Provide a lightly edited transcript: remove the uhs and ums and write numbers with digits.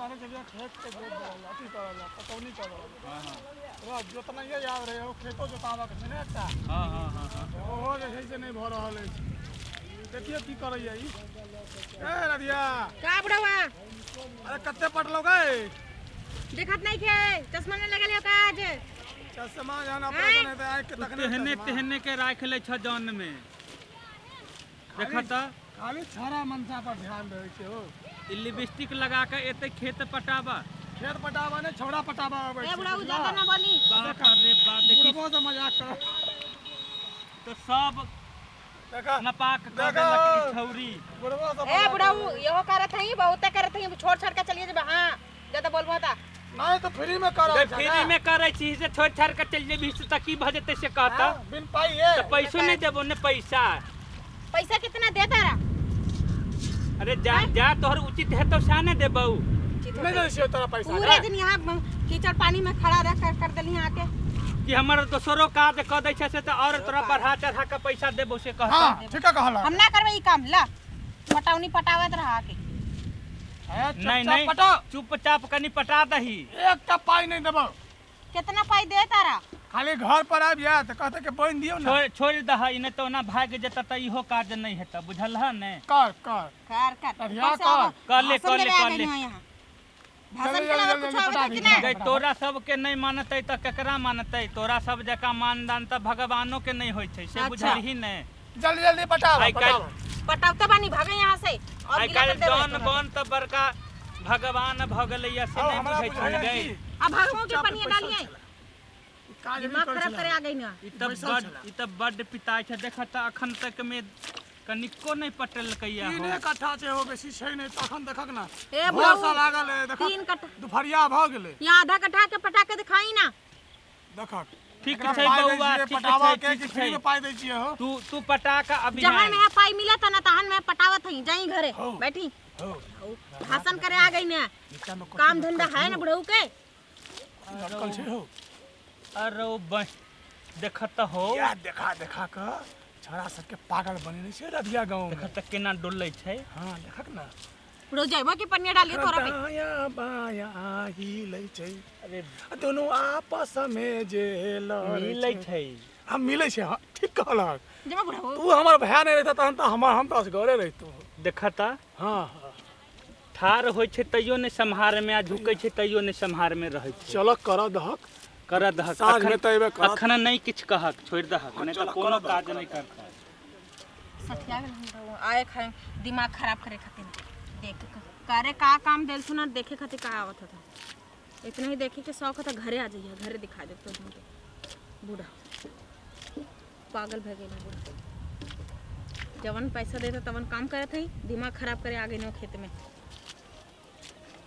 कहने छलियै खेत के जोत देबै अथी करऽ लए, पटौनी करऽ लए। ओकरा जोतनाइए याद रहै, ओ खेतो जोताबऽ के छै ने एकटा। हँ हँ हँ हँ ओहो जे छै से नहि भऽ रहल अछि। देखियौ की करैया ई। ए रधिया। का बुढ़वा? अरे कते पटलौ गै? देखत नहीं खे? चश्मा नहीं लगल हो काज? चश्मा जहन ऑपरेशन हेतै आँखि के तखने। तेहने चश्मा। तेहने के राखि लै छ जन में, देखत त। खाली छाड़ा मनसा पर ध्यान रहै छै हो। ई लिपस्टिक लगा के एते खेत पटाबा? खेत पटाबा नहि, छौड़ा पटाबा अबै ए छै। बुढ़ऊ, बुझला? ज्यादा ना बोली। बाप रे बाप, देखी। बुढ़बो से मजाक कर। तो सब देखा नपाक कऽ देखा। देलक ई छौरी। बुढ़बो से ए मजाक। बुढ़ऊ, यहो करत हई, बहुते करत हई। छोड़ छाड़ के चलिए जब। हां, ज्यादा बोलबो ता। नहीं तो फ्री में कर। जे फ्री में करै छी से छोड़ छाड़ के चलि जेबही से तऽ की भऽ जेतै से कहता। बिन पाई है। तऽ पैसो नहि देबो ने पैसा? पैसा कितना दे तारा? अरे जा जा, तोहर उचित हेतौ सएह ने देबौ। नहीं दै छियौ तोरा पैसा। पूरे दिन यहाँ कीचड़ पानी में खड़ा रह कर कर देली यहाँ के। कि हमर दोसरो काज कऽ दै छै से तऽ आओर तोरा बढ़ा चढ़ा कऽ पैसा देबौ से कहता। हाँ, ठीक है कहला। हम ना करबे ई काम। ला पटौनी पटावत रहा के। नहीं नहीं, पटा। चुपचाप कनि पटा दही। एकटा पाई नहीं देबौ। कितना पाई दे तारा? खाली घर पर आबि जायत तऽ कहतै कि बोनि दियौ ने। छोड़ छोड़ दही, नहि तऽ ओना भागि जेतै तऽ इहो काज नहि हेतै, बुझल है ने? कर कर। कर कर। अभिया ऊपर से कर। आवा। कर ले, भाषण कर ले, देवे आ कर ले। गई हूँ यहाँ भाषण जल्दी, के अलावा जल्दी, कुछ जल्दी आवत पटा है कि दी। ना? गई, तोरा सबके नहि मानतै तऽ केकरा मानतै? तोरा सब जकाँ मानदान तऽ भगवानो के नहि होइ छै से। अच्छा। बुझलही ने? जल्दी जल्दी पटाबऽ। आइ काल्हि- पटाबऽ। पटावते बानी, भागे यहाँ से और आइ गिला काल्हि कर देबे जन तोरा। बन तऽ बड़का भगवान भऽ गेलैया से। हौ, नहि हमरा बुझै छी बुझाइया गई। की अब भागो के चुपचाप पनिया बैसल डालिए। छलै। ई काज नहि दिमाग करै खराब छलै। करे आ गई ना। ई तऽ बैसल बड छलै। ई तऽ बड्ड पिताइ छै, देखऽ तऽ, अखन तक मे कनिको नहि पटेलकैया हो। तीने कट्ठा छै हो, बेसी छै नहि। तखन देखक ने। ए भोर बुढ़ऊ, से लागल है, देखक। तीन कट्ठा। दुपहरिया भऽ गेलै। यहाँ आधा कट्ठा के पटा के दिखाई ना। देखक। ठीक एकरा छै पाइ दै बौआ, छियै ठीक पटाबऽ छै, के ठीक कि छै। फ्री में पाइ दै छियै हो? तू तू पटा कऽ अभी। जहाँ में पाई मिला था ना तहन में पटावत हई। जाई घरे। हौ। बैठी। हो। भाषण करे आ गई ना। नीचा में कथी काम धंधा लटकल है छै ना हो? बुढ़ऊ के? लटकल छै हो। अरे बस, देखत तऽ हो। या देखा देखा कऽ छोड़ा सबके पागल बनेने छै रधिया गाँव में। देखत तऽ केना डोलै छै। हाँ, देखक ना। बुढ़ऊ, जाइबो कि पनिया डालिए तोरा पे? दायाँ बायाँ हिलै छै। अरे आ दुनू आपस में जे लड़ै मिलै छै। हम मिलै छै। हाँ, ठीक कहलक। जेबो बुढ़ऊ? तू हमर भाय नहि रहिता तहन तऽ हमर हम तऽ असगरे रहितहुँ। देखत तऽ। हाँ हाँ। ठाढ़ होइ छै तैयो नहि सम्हारमे आ झुकै छै तैयो नहि सम्हारमे रहै छै। चल, कर दहक। कर दहक। साँझमे तऽ अयबे करत। अखन नहि किछु कहक, छोड़ि दहक, नहि तऽ चल, कोनो कर दहक, काज कर नहि करतै। सठिया गेल हम आए खाए दिमाग खराब करे खातिर। देख के करे का काम देल सुना, देखे खातिर का आवत था? इतना ही देखे के शौक था। घरे आ जाइए, घरे दिखा दे तो तुमके। बूढ़ा पागल भए गेल है बूढ़ा। जवन पैसा देता तवन काम करत है। दिमाग खराब करे आ गई नो खेत में।